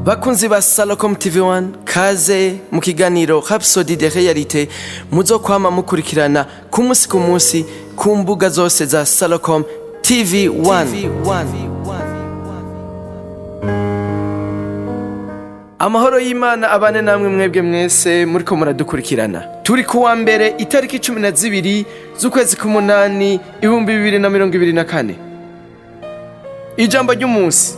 Bakunzi ba Salocom TV1, kaze mu kiganiro Rhapsody de Réalité muzokwama mukurikirana ku munsi ku munsi ku mbuga zose za Salocom TV1. Amahoro y'Imana abane namwe mwebwe mwese muriko muradukurikirana. Turi kuwa mbere, itariki 12 z'ukwezi k'umunani, 2024. Ijambo ry'umunsi: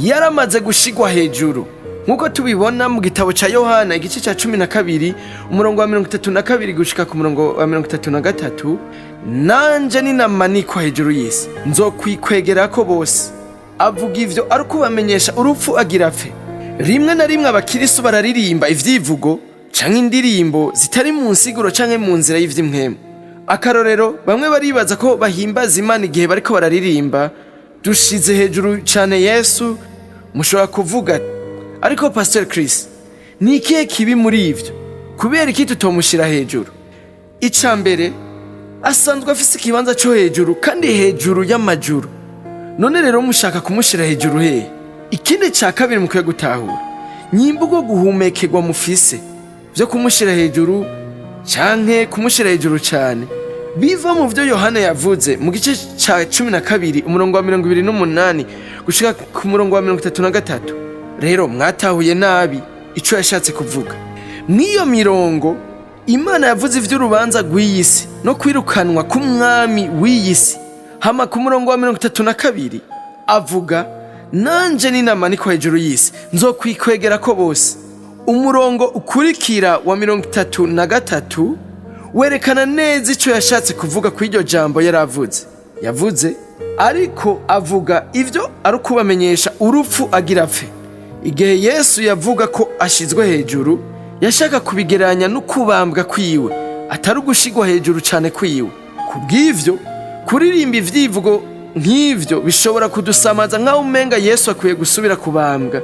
yaramaze gushigwa hejuru, nk'uko tubibona mu gitabo ca Yohana, igice ca 12, umurongo wa 32 gushika ku murongo wa 33: "Nanje ninamanikwa hejuru y'isi, nzokwikwegerako bose." Avuga ivyo ari ukubamenyesha urupfu agira apfe. Rimwe na rimwe abakirisu bararirimba ivyivugo canke indirimbo zitari mu nsiguro canke mu nzira y'ivy'impwemu. Akarorero, bamwe baribaza ko bahimbaza Imana igihe bariko bararirimba "Dushize hejuru cane Yesu". Mushobora kuvuga: "Ariko Pastor Chris, ni ikihe kibi muri ivyo? Kubera iki tutomushira hejuru?" Ica mbere, asanzwe afise ikibanza co hejuru kandi hejuru y'amajuru. None rero mushaka kumushira hejuru hehe? Ikindi ca kabiri mukwiye gutahura, nyimba ubwo guhumekerwa mufise vyo kumushira hejuru canke kumushira hejuru cane biva mu vyo Yohana yavuze mu gice ca 12, umurongo wa 28 gushika ku murongo wa 33, rero mwatahuye nabi ico yashatse kuvuga. Mw'iyo mirongo, Imana yavuze ivy'urubanza rw'iyi si no kwirukanwa k'umwami w'iyi si. Hama ku murongo wa 32 avuga: "Nanje ninamanikwa hejuru y'isi, nzokwikwegerako bose." Umurongo ukurikira wa 33 werekana neza ico yashatse kuvuga ku iryo jambo yaravuze. Yavuze ariko avuga ivyo ari ukubamenyesha urupfu agira apfe. Igihe Yesu yavuga ko ashizwe hejuru, yashaka kubigereranya no kubambwa kwiwe, atari ugushigwa hejuru cane kwiwe. Kubw'ivyo, kuririmba ivyivugo nk'ivyo bishobora kudusamaza nk'aho umenga Yesu akwiye gusubira kubambwa,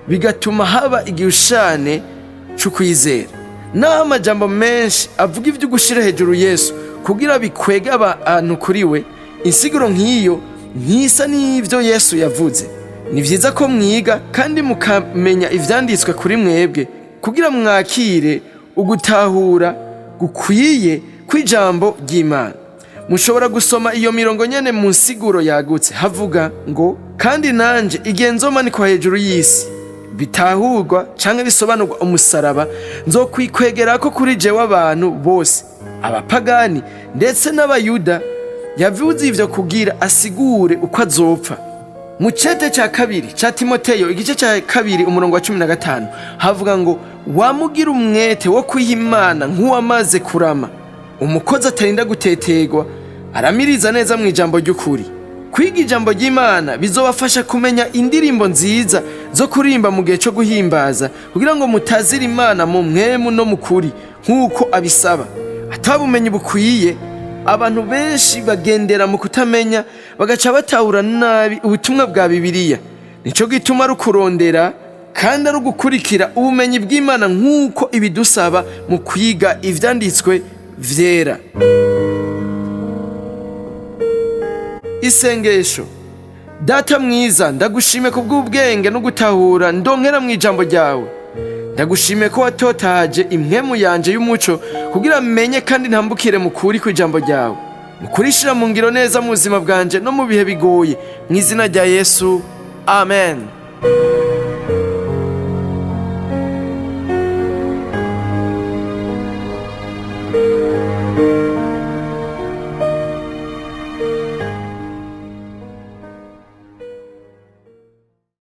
bigatuma haba igihushane c'ukwizera. Naho amajambo menshi avuga ivyo gushira hejuru Yesu kugira bikwege abantu kuri we, insiguro nk'iyo ntisa n'ivyo Yesu yavuze. Ni vyiza ko mwiga kandi mukamenya ivyanditswe kuri mwebwe kugira mwakire ugutahura gukwiye kw'ijambo ry'Imana. Mushobora gusoma iyo mirongo nyene mu nsiguro yagutse. Havuga ngo: "Kandi nanje igihe nzomanikwa hejuru y'isi", bitahurwa canke bisobanurwa umusaraba, "nzokwikwegerako kuri jewe abantu bose, abapagani ndetse n'Abayuda." Yavuze ivyo kugira asigure uko azopfa. Mu cete ca kabiri ca Timoteyo, igice ca kabiri, umurongo wa 15, havuga ngo: "Wamugira umwete wo kwiha Imana nk'uwamaze kurama, umukozi atarinda gutetegwa, aramiriza neza mu ijambo ry'ukuri." Kwiga ijambo ry'Imana bizobafasha kumenya indirimbo nziza zo kuririmba mu gihe cyo guhimbaza, kugira ngo mutazire Imana mu mpwemu no mu kuri nk'uko abisaba. Atabumenyi bukwiye, abantu benshi bagendera mu kutamenya, bagaca batahura nabi ubutumwa bwa Bibiliya. Nico gituma ari ukurondera kandi ari ugukurikira ubumenyi bw'Imana nk'uko ibidusaba mu kwiga ivyanditswe vyera. Isengesho: Data mwiza, ndagushime ku bw'ubwenge no gutahura ndonkera mu ijambo ryawe. Ndagushimiye ko watotahaje impwemu yanje y'umuco kugira menye kandi ntambukire mu kuri kw'ijambo ryawe, mu kurishira mu ngiro neza mu buzima bwanje no mu bihe bigoye. Mu izina rya Yesu, amen.